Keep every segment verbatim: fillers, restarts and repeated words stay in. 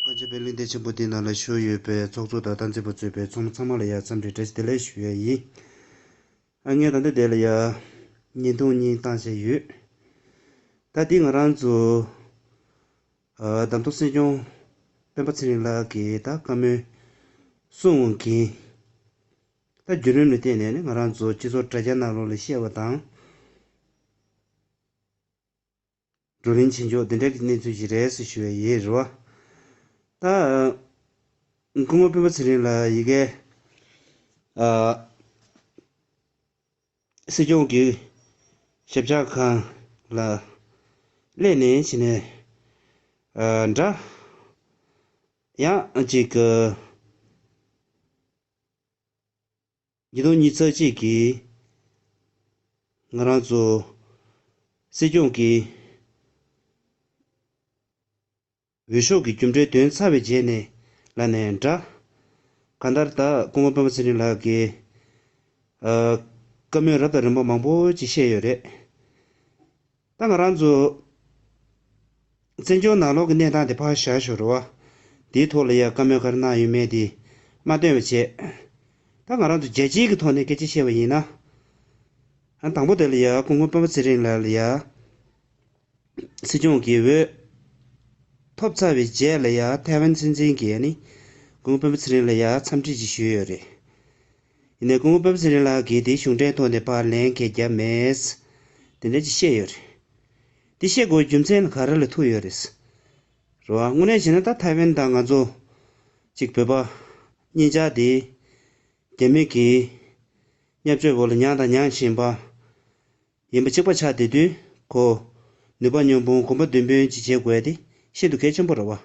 ང་ཚོ་པད་གླིང་སྡེ་ཆེན་པོ་འདི་ནང་ལ་བཞུགས་ཡོད་པའི་ཚོགས་གཙོ་དང་སྟངས་འཛིན་པ་གཙོས་པའི་ཚོགས་མི་ཚང་མ་ལ་ཡང་འཚམས་འདྲི་བཀྲ་ཤིས་བདེ་ལེགས་ཞུ་ཡ་ཡིན། ཨ་ངས་ད་ལྟ་དེ་ལ་ཡང་བརྙན་ཐུང་གཉིས་བཏང་བཞིན་ཡོད། ད་འདི་ང་རང་ཚོ་ཨ་གདམ་ཐོ་སྲིད་སྐྱོང་སྤེན་པ་ཚེ་རིང་ལགས་ཀྱིས་ད་བཀའ་མོལ་གསུངས་གིན། ད་བརྒྱུད་རིམ་ལ་བརྟེན་ནས་ནི་ང་རང་ཚོ་སྤྱི་ཚོགས་དྲ་རྒྱ་ནང་ལོགས་ལ་བཤད་པ་དང་། བགྲོ་གླེང་བྱེད་ཕྱོགས་འདི་འདྲའི་གནས་ཚུལ་ཞིག་རེད་ཟེར་ཞུ་ཡ་ཡིན་རེད་བ། ད་སྐུ་ངོ་སྤེན་པ་ཚེ་རིང་ལགས་ཡི་གེ་ཨ་སྲིད་སྐྱོང་གི་ཞབས་བཅགས་ཁང་ལ་སླེབས་ནས་བྱས་ནས་ཨ་འདྲ་ཡང་ཅིག་གི་ཉིས་སྟོང་ཉི་ཤུ་རྩ་གཅིག་གི་ང་རང་ཚོ་སྲིད་སྐྱོང་གི་འོས་ཤོག་གི་རྒྱུ་འབྲས་འདོན་ཚར་བའི་རྗེས་ནས་ལ་ནས་འདྲ། གང་ལྟར་ད་སྐུ་ངོ་སྤེན་པ་ཚེ་རིང་ལགས་ཀྱིས་ཨ་བཀའ་མོལ་རབ་དང་རིམ་པ་མང་པོ་ཅིག་བཤད་ཡོད་རེད། ད་ང་རང་ཚོ་བཙན་བྱོལ་ནང་ལོགས་ཀྱི་གནས་སྟངས་དེ་ཕར་བཞག་ཞོར་རེད་བ། དེའི་ཐོག་ལ་ཡ་བཀའ་མོལ་ག་རེ་གནང་ཡོད་མེད་དེ་མ་སྟོན་པ་བྱས། ད་ང་རང་ཚོ་རྒྱལ་སྤྱིའི་གི་ཐོག་ནས་སྐད་ཆ་བཤད་པ་ཡིན་ན། ཨ་དང་པོ་དེ་ལ་ཡ་སྐུ་ངོ་སྤེན་པ་ཚེ་རིང་ལགས་ལ་ཡ་སྲིད་སྐྱོང་གི་འོས་ཐོབ་ཚར་བའི་རྗེས་ལ་ཡ་ཐའེ་ཝན་སྲིད་འཛིན་གྱིས་ནི་སྐུ་ངོ་སྤེན་པ་ཚེ་རིང་ལ་ཡ་འཚམས་འདྲི་ཅིག་ཞུས་ཡོད་རེད། ཡིན་ནའི་སྐུ་ངོ་སྤེན་པ་ཚེ་རིང་ལགས་ཀྱིས་དེ་གཞུང་འབྲེལ་ཐོག་ནས་ཕར་ལན་གང་ཡང་བརྒྱབ་མེད། དེ་འདྲ་ཅིག་བཤད་ཡོད་རེད། དེ་བཤད་དགོས་རྒྱུ་མཚན་ལ་ག་རེ་ལ་ཐུག་ཡོད་རེད། རེད་བ། དངོས་གནས་བྱས་ན་ད་ཐའེ་ཝན་དང་ང་ཚོ་གཅིག་བོད་པ་གཉིས་ཆ་དེ་རྒྱ་མི་གི་བརྙས་བཅོས་འོག་ལ་མྱངས་དང་མྱང་བཞིན་པ་ཡིན་པ་གཅིག་པ་ཆགས་བསྡད་དུས་ཁོ་ནུས་པ་མཉམ་སྤུངས་གོམ་པ་མདུན་སྤོས་ཅིག་བྱེད་དགོས་དེ་ཤིན་ཏུ་གལ་ཆེན་པོ་རེད་བ།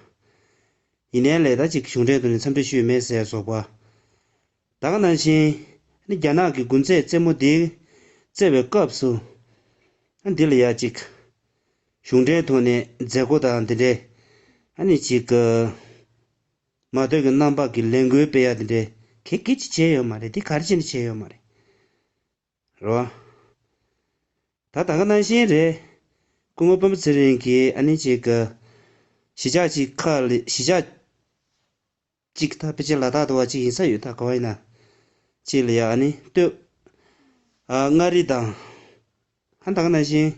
ཡིན་ནའི་ལས་ད་ཅིག་གཞུང་འབྲེལ་ཐོག་ནས་འཚམས་འདྲི་ཞུས་མེད་ཟེར་སོགས་པ། ད་ག་ནང་བཞིན་ནི་རྒྱ་ནག་གི་འགོ་ཁྲིད་རྩེད་མོ་འདི་རྩེ་བའི་སྐབས་སུ་འདི་ལ་ཡ་ཅིག་གཞུང་འབྲེལ་ཐོག་ནས་མཛད་སྒོ་དང་འདི་འདྲས་ཨ་ནི་ཅིག་མ་ཐོག་གི་རྣམ་པ་གི་ལས་འགུལ་སྤེལ་ཡ་འདི་འདྲས་གལ་གལ་ཅིག་བྱས་ཡོད་མ་རེད། འདི་ག་རེ་བྱས་ནས་བྱས་ཡོད་མ་རེད། རེད་བ། ད་ད་ག་ནང་བཞིན་རེད། སྐུ་ངོ་སྤེན་པ་ཚེ་རིང་གིས་ཨ་ནི་ཅིག་གི་གཞིས་ཆགས་ཅིག་ཁག་ལ་གཞིས་ཆགས་ཅིག་ད་ཕལ་ཆེར་ལ་དྭགས་དུ་བ་ཅིག་ཡིན་ས་ཡོད། ད་ག་བ་ཡིན་ན་ཅིག་ལ་ཡ་ཨ་ནི་སྟོད་ཨ་མངའ་རིས་དང་ཨ་ད་ག་ནང་བཞིན་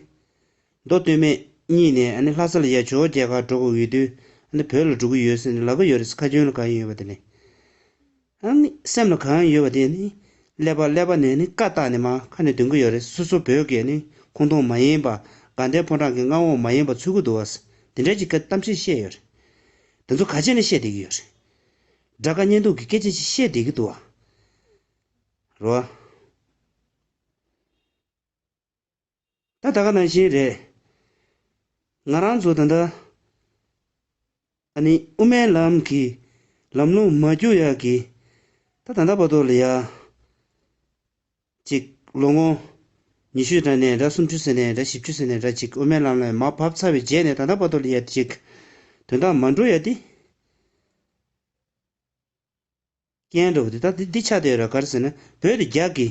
མདོ་སྟོད་སྨད་གཉིས་ནས་ཨ་ནི་ལྷ་ས་ལ་ཡ་ཇོ་བོ་རྒྱལ་ཁབ་འགྲོ་དགོས་ཡོད་དུས་ཨ་ནི་བོད་ལ་འགྲོ་གི་ཡོད་ཟེར་ནས་ལབ་གི་ཡོད་རེད། ཁ་རྒྱུན་ལ་གང་ཡོད་པ་དེ་ནི། ཨ་ནི་སེམས་ལ་གང་ཡོད་པ་དེ་ནི་ཀླད་པ་ཀླད་པ་ནས་ནི་བཀའ་བཏགས་ནས་མར་ཁ་ནས་འདོན་གི་ཡོད་རེད། སོ་སོ་བོད་ཀྱི་ནི་ཁོངས་གཏོགས་མ་ཡིན་པ། དགའ་ལྡན་ཕོ་བྲང་གི་མངའ་འོག་མ་ཡིན་པ་ཚུད་གི་འདུག་བ། དེ་འདྲ་ཅིག་གི་གཏམ་བཤད་བཤད་ཡོད་རེད། དེ་ཚོ་ག་བྱས་ནས་བཤད་བསྡད་ཀྱི་ཡོད་རེད། དགྲ་དགའ་གཉེན་སྡུག་གི་སྐད་ཆ་ཅིག་བཤད་བསྡད་ཀྱི་འདུག་བ། རེད་བ། ད་ད་ག་ནང་བཞིན་རེད། ང་རང་ཚོ་ད་ལྟ་ཨ་ནི་དབུ་མའི་ལམ་གྱི་ལམ་ལྷོང་མ་བསྒྱུར་ཡག་གི་ད་ད་ལྟ་བར་དུ་ལ་ཡ་ཅིག་ལོ་ངོ་ཉི་ཤུ་ཙམ་ནས་འདྲ་སུམ་ཅུ་ཙམ་ནས་འདྲ་བཞི་བཅུ་ཙམ་ནས་འདྲ་ཅིག་དབུ་མའི་ལམ་ལ་མར་བབས་ཚར་བའི་རྗེས་ནས་ད་ལྟ་བར་དུ་ལ་ཡ་ཅིག་དོན་དག་མ་འགྲོ་ཡ་དེ། རྐྱེན་འདྲ་བོ་དེ་ད་འདི་འདི་ཆགས་བསྡད་ཡོད་རེད། ག་རེ་ཟེར་ན་བོད་དེ་རྒྱ་གི་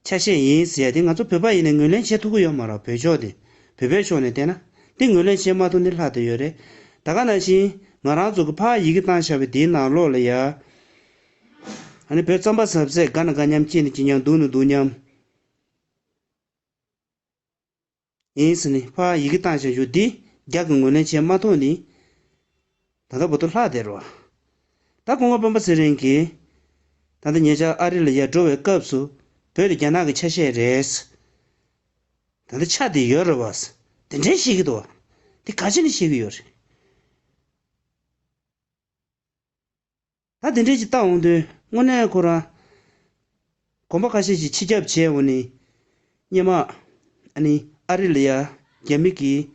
ཆ་ཤས་ཡིན་ཟེར་ཡ་དེ་ང་ཚོ་བོད་པ་ཡིན་ནའི་ངོས་ལེན་བྱེད་ཐུབ་ཀྱི་ཡོད་མ་རེད། བོད་ཕྱོགས་དེ་བོད་པའི་ཕྱོགས་ནས་བལྟས་ན་འདི་ངོས་ལེན་བྱེད་མ་ཐུབ་ནི་ལྷག་བསྡད་ཡོད་རེད། ད་ག་ནང་བཞིན་ང་རང་ཚོ་གི་ཕར་ཡི་གེ་བཏང་བཞག་པའི་དེའི་ནང་ལོགས་ལ་ཡ་ཨ་ནི་བོད་རྩམ་པ་ཟབ་ཟས་དགའ་ན་དགའ་མཉམ་སྐྱིད་ན་སྐྱིད་མཉམ་སྡུག་ན་སྡུག་མཉམ། ཡིན་ཟེར་ནས་ཕར་ཡི་གེ་བཏང་བཞག་རྒྱུ་འདི་རྒྱ་གི་ངོས་ལེན་བྱེད་མ་ཐུབ་ནི་ད་ལྟ་བར་དུ་ལྷག་བསྡད་རེད་བ། ད་སྐུ་ངོ་སྤེན་པ་ཚེ་རིང་གིས་ད་ལྟ་ཉེ་ཆར་ཨ་རི་ལ་ཡར་འགྲོ་བའི་སྐབས་སུ་བོད་དེ་རྒྱ་ནག་གི་ཆ་ཤས་རེད། ད་ལྟ་ཆགས་བསྡད་ཡོད་རེད་བ། དེ་འདྲའི་བཤད་ཀྱི་འདུག་བ། དེ་ག་ཅི་ནས་བཤད་ཀྱི་ཡོད་རེད། ད་དེ་འདྲས་ཅིག་བལྟ་འོང་དུས་དངོས་གནས་ཁོ་རང་གོམ་པ་ཁ་ཤས་ཤིག་ཕྱི་རྒྱབ་བྱས་འོང་ནས་སྙེ་མ་ཨ་ནི་ཨ་རི་ལ་ཡ་རྒྱ་མི་གིས་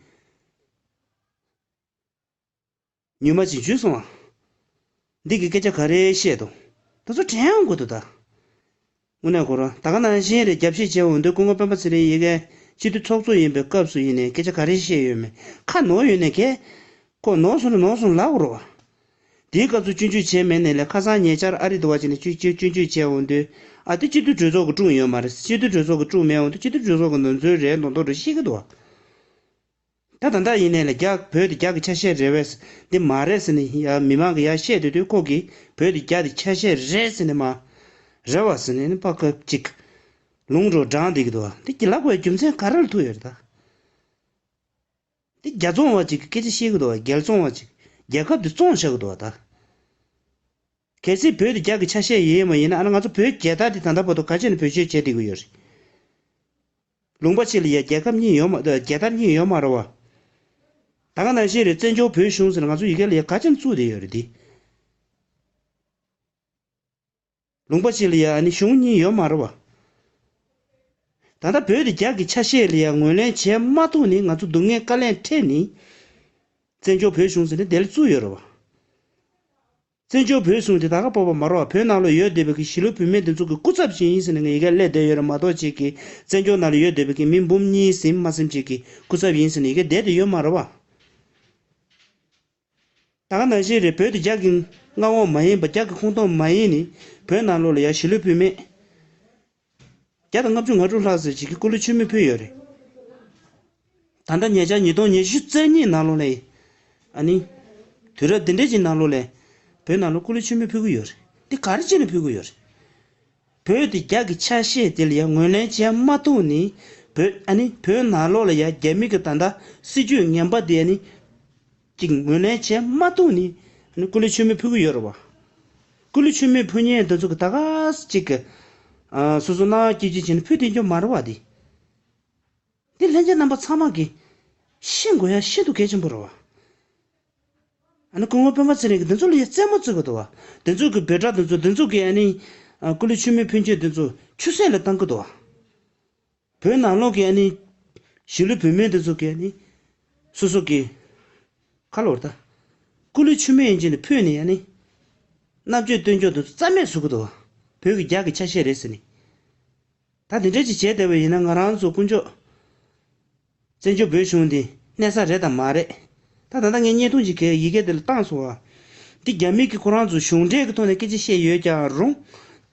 ཉུལ་མ་ཅིག་འཇུས་སོང་བ། འདི་གི་སྐད་ཆ་ག་རེ་བཤད་འདུག་ད་ཚོ་དྲན་ཡོང་དགོས་འདུག་ད། དངོས་གནས་ཁོ་རང་ད་ག་ནང་བཞིན་རེད། རྒྱབ་བཤིག་བྱས་འོང་དུས་སྐུ་ངོ་སྤེན་པ་ཚེ་རིང་ཡ་གི་སྤྱི་འཐུས་ཚོགས་གཙོ་ཡིན་པའི་སྐབས་སུ་ཡིན་ནའི་སྐད་ཆ་ག་རེ་བཤད་ཡོད་མེད་ཁ་ནོར་ཡོད་ནའི་གས། ཁོ་ནོར་སོང་ན་ནོར་སོང་ལབ་དགོས་རེད་བ། དེའི་སྐབས་སུ་སྐྱོན་བརྗོད་བྱས་མེད་ནའི་ལས་ཁ་སང་ཉེ་ཆར་ཨ་རི་དུ་བ་བྱས་ནས་སྐྱོན་སྐྱོན་སྐྱོན་བརྗོད་བྱས་འོང་དུས་ཨ་དེ་སྤྱི་འཐུས་གྲོས་ཚོགས་ཀྱིས་བསྐྲུན་ཡོད་མ་རེད། སྤྱི་འཐུས་གྲོས་ཚོགས་ཀྱིས་བསྐྲུན་མེད་འོང་དུས་སྤྱི་འཐུས་གྲོས་ཚོགས་ཀྱི་ནོར་འཛོལ་རེད་མདོག་མདོག་འདྲ་བཤད་ཀྱི་འདུག་བ། ད་ད་ལྟ་ཡིན་ནའི་ལ་རྒྱ་བོད་དེ་རྒྱ་གི་ཆ་ཤས་རེད་བས། འདི་མ་རེད་ཟེར་ནས་ཡ་མི་མང་གི་ཡ་བཤད་དུས་དུས་ཁོ་གིས་བོད་དེ་རྒྱ་དེ་ཆ་ཤས་རེད་ཟེར་ནས་མ་རེད་བ་ཟེར་ནས་ནི་ཕ་ཁ་ཅིག་ལུང་རོ་དྲངས་བསྡད་ཀྱི་འདུག་བ། འདི་གི་ལབ་དགོས་རྒྱུ་མཚན་ག་རེ་ལ་ཐུག་ཡོད་རེད་ད། འདི་རྒྱ་བཙོང་བ་ཅིག་གི་སྐད་ཆ་བཤད་ཀྱི་འདུག་བ། རྒྱལ་བཙོང་བ་ཅིག་རྒྱལ་ཁབ་དེ་བཙོང་བཞག་གི་འདུག་བ་ད། གལ་སྲིད་བོད་དེ་རྒྱ་གི་ཆ་ཤས་ཡིན་མ་ཡིན་ན་ཨ་ན་ང་ཚོ་བོད་རྒྱལ་དར་དེ་ད་ལྟ་བར་དུ་ག་ཅི་ནས་བེད་སྤྱོད་བྱས་བསྡད་ཀྱི་ཡོད་རེད། ལུང་པ་ཞིག་ལ་ཡ་རྒྱལ་ཁབ་གཉིས་ཡོད་མ་རྒྱལ་དར་གཉིས་ཡོད་མ་རེད་བ། ད་ག་ནང་བཞིན་རེད། བཙན་བྱོལ་བོད་གཞུང་ཟེར་ན་ང་ཚོ་ཡི་གེ་ལ་ཡ་ག་ཅི་ནས་བཙུགས་བསྡད་ཡོད་རེད་དེ། ལུང་པ་ཞིག་ལ་ཡ་ཨ་ནི་གཞུང་གཉིས་ཡོད་མ་རེད་བ། ད་ལྟ་བོད་དེ་རྒྱ་གི་ཆ་ཤས་ལ་ཡ་ངོས་ལེན་བྱས་མ་ཐུབ་ནས་ང་ཚོ་སྡུག་བསྔལ་དཀའ་ལས་འཕྲད་ནས། བཙན་བྱོལ་བོད་གཞུང་ཟེར་ནས་དེ་ལ་བཙུགས་ཡོད་རེད་བ། བཙན་བྱོལ་བོད་གཞུང་དེ་ད་ག་སྤོབས་པ་མ་རེད་བ། བོད་ནང་ལ་ཡོད་བསྡད་པའི་གི་གཞིས་ལུས་བུད་མེད་དེ་ཚོ་གི་སྐུ་ཚབ་ཞིག་ཡིན་ཟེར་ནས་ངས་ཡི་གེ་སླེབས་བསྡད་ཡོད་རེད་མ་གཏོགས་ཅིག་གི་བཙན་བྱོལ་ནང་ལ་ཡོད་བསྡད་པའི་གི་མི་འབུམ་གཉིས་ཟིན་མ་ཟིན་ཅིག་གི་སྐུ་ཚབ་ཡིན་ཟེར་ནས་ཡི་གེ་བསྡད་དེ་ཡོད་མ་རེད་བ། ད་ག་ནང་བཞིན་རེད། བོད་དེ་རྒྱ་གི་མངའ་འོག་མ་ཡིན་པ་རྒྱ་གི་ཁོངས་གཏོགས་མ་ཡིན་ནི་བོད་ནང་ལོགས་ལ་ཡ་གཞིས་ལུས་བུད་མེད་བརྒྱ་དང་ལྔ་བཅུ་ང་དྲུག་ལྷག་ཙམ་ཅིག་གིས་སྐུ་ལུས་མཆོད་མེ་ཕུལ་ཡོད་རེད། ད་ལྟ་ཉེ་ཆར་ཉིས་སྟོང་ཉི་ཤུ་རྩ་གཉིས་ནང་ལོགས་ལ་ཨ་ནི་དུས་རབས་འདི་འདྲའི་ཅིག་ནང་ལོགས་ལ་བོད་ནང་ལོགས་སྐུ་ལུས་མཆོད་མེ་ཕུལ་གི་ཡོད་རེད། འདི་ག་རེ་བྱས་ནས་ཕུལ་གི་ཡོད་རེད། བོད་དེ་རྒྱ་གི་ཆ་ཤས་དེ་ལ་ཡང་ངོས་ལེན་བྱས་མ་ཐུབ་ནས་བོད་ཨ་ནི་བོད་ནང་ལོགས་ལ་ཡང་རྒྱ་མི་གི་ད་ལྟ་སྲིད་ཇུས་ངན་པ་དེ་ཨ་ནི་ཅིག་ངོས་ལེན་བྱས་མ་ཐུབ་ནས་ཨ་ནི་སྐུ་ལུས་མཆོད་མེ་ཕུལ་གི་ཡོད་རེད་བ། སྐུ་ལུས་མཆོད་མེ་ཕུལ་མཁན་དེ་ཚོ་གི་ད་ག་ཅིག་གི་ཨ་སོ་སོ་སྣང་བ་སྐྱིད་སྐྱིད་བྱས་ནས་ཕུལ་བསྡད་རྒྱུ་མ་རེད་བ་དེ། འདི་ལྷན་རྒྱས་རྣམ་པ་ཚང་མ་གིས་ཤེས་དགོས་ཡ་ཤིན་ཏུ་གལ་ཆེན་པོ་རེད་བ། ཨ་ནི་སྐུ་ངོ་སྤེན་པ་ཚེ་རིང་གིས་འདི་ཚོ་ལ་ཡ་རྩེད་མོ་རྩེ་གི་འདུག་བ། འདི་ཚོ་གི་འབོད་སྒྲ་འདི་ཚོ་འདི་ཚོ་གི་ཨ་ནི་ཨ་སྐུ་ལུས་མཆོད་མེ་ཕུལ་མཁན་འདི་ཚོ་ཆུད་ཟོས་ལ་བཏང་གི་འདུག་བ། བོད་ནང་ལོགས་ཀྱི་ཨ་ནི་གཞིས་ལུས་བུད་མེད་འདི་ཚོ་གི་ཨ་ནི་སོ་སོ་གི་ཁ་ལོར་ད་སྐུ་ལུས་མཆོད་མེ་ཡིན་གཅིག་ནས་ཕུལ་ནས་ཨ་ནི་མནར་གཅོད་གཏོང་རྒྱུ་འདི་ཚོ་རྩ་མེད་བཟོ་གི་འདུག་བ། བོད་ཀྱི་རྒྱ་གི་ཆ་ཤས་རེད་ཟེར་ནས། ད་དེ་འདྲ་ཅིག་བྱས་བསྡད་པ་ཡིན་ན་ང་རང་ཚོ་དཀོན་མཆོག་བཙན་བྱོལ་བོད་གཞུང་འདི་གནས་ས་རེད་དམ་མ་རེད། ད་ད་ལྟ་ངས་བརྙན་ཐུང་ཅིག་གི་ཡི་གེ་འདི་ལ་བཏང་སོང་བ། འདི་རྒྱ་མི་གིས་ཁོ་རང་ཚོ་གཞུང་འབྲེལ་གྱི་ཐོག་ནས་སྐད་ཆ་བཤད་ཡོད་ཀྱང་རུང་།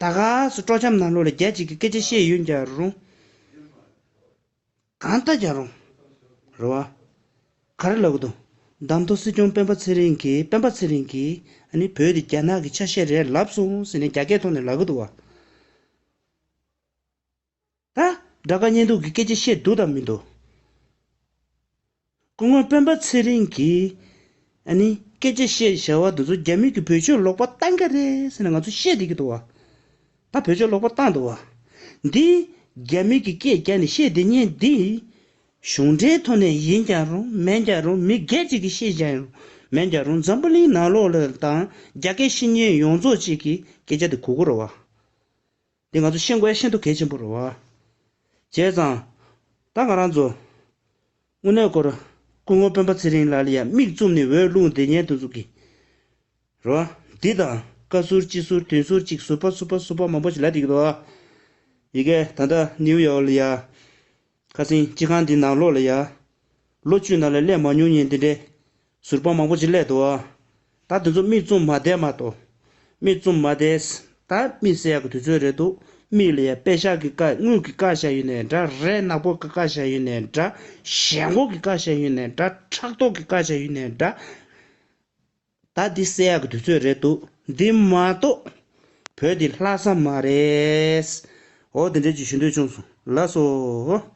ད་ག་སུ་སྤྲོ་འཆམ་ནང་ལོགས་ལ་རྒྱ་གཅིག་གིས་སྐད་ཆ་བཤད་ཡོད་ཀྱང་རུང་། གང་ལྟར་ཀྱང་རུང་། རེད་བ། ག་རེ་ལབ་གི་འདུག་གདམ་ཐོ་སྲིད་སྐྱོང་སྤེན་པ་ཚེ་རིང་གིས་སྤེན་པ་ཚེ་རིང་གིས་ཨ་ནི་བོད་འདི་རྒྱ་ནག་གི་ཆ་ཤས་རེད་ལབ་སོང་ཟེར་ནས་རྒྱ་སྐད་ཐོག་ནས་ལབ་གི་འདུག་བ། ད་དྲ་དགའ་བརྙན་ཐུང་གི་སྐད་ཆ་བཤད་འདུག་དང་མི་འདུག་སྐུ་ངོ་སྤེན་པ་ཚེ་རིང་གིས་ཨ་ནི་སྐད་ཆ་བཤད་བཞག་པ་འདི་ཚོ་རྒྱ་མི་གིས་བོད་ཆས་ལོག་པ་བཏང་གི་རེད་ཟེར་ནས་ང་ཚོ་བཤད་བསྡད་ཀྱི་འདུག་བ། ད་བོད་ཆས་ལོག་པ་བཏང་འདུག་བ། འདི་རྒྱ་མི་གིས་སྐད་རྒྱག་ནས་བཤད་བསྡད་མཁན་འདི་གཞུང་འབྲེལ་ཐོག་ནས་ཡིན་ཀྱང་རུང་མིན་ཀྱང་རུང་མི་སྒེར་གཅིག་གིས་བཤད་ཀྱང་རུང་མིན་ཀྱང་རུང་འཛམ་བུ་གླིང་ནང་ལོགས་ལ་དང་རྒྱ་སྐད་ཤེས་མཁན་ཡོངས་རྫོགས་གཅིག་གིས་སྐད་ཆ་འདི་གོ་གི་རེད་བ། འདི་ང་ཚོ་ཤེས་དགོས་ཡ་ཤིན་ཏུ་གལ་ཆེན་པོ་རེད་བ། བྱས་ཙང་། ད་ང་རང་ཚོ། དངོས་གནས་ཁོ་རང་སྐུ་ངོ་སྤེན་པ་ཚེ་རིང་ལགས་ལ་ཡ་མིག་བཙུམ་ནས་འོས་སློང་བསྡད་མཁན་དེ་ཚོ་གི། རེད་བ། འདི་དང་བཀའ་ཟུར་སྤྱི་ཟུར་དོན་ཟུར་གཅིག་ཟུར་པ་ཟུར་པ་ཟུར་པ་མང་པོ་ཞིག་ལབ་བསྡད་ཀྱི་འདུག་བ། ཡི་གེ་ད་ལྟ་ནིའུ་ཡོག་ལ་ཡ། ཁ་སང་སྤྱི་ཁང་འདི་ནང་ལོགས་ལ་ཡ། ལོ་བཅུ་ནང་ལ་སླེབས་མ་མྱོང་མཁན་འདི་འདྲའི་ཟུར་པ་མང་པོ་ཅིག་སླེབས་འདུག་ཨ། ད་དེ་ཚོ་མིག་བཙུམ་མ་བསྡད་མ་གཏོགས། མིག་བཙུམ་མ་བསྡད། ད་མིག་བསད་ཡག་གི་དུས་ཚོད་རེད་འདུག་མིག་ལ་ཡ་པད་ཤག་གི་བཀའ་དངུལ་གི་བཀའ་བཞག་ཡོད་ནའི་འདྲ། རས་ནག་པོ་གི་བཀའ་བཞག་ཡོད་ནའི་འདྲ། ཞལ་མགོ་གི་བཀའ་བཞག་ཡོད་ནའི་འདྲ། ཕྲག་དོག་གི་བཀའ་བཞག་ཡོད་ནའི་འདྲ། ད་འདི་བསད་ཡག་གི་དུས་ཚོད་རེད་འདུག་འདི་མ་གཏོགས་བོད་འདི་ལྷག་ས་མ་རེད། འོ་དེ་འདྲས་ཅིག་ཞུ་འདོད་བྱུང་སོང་། ལགས་སོ།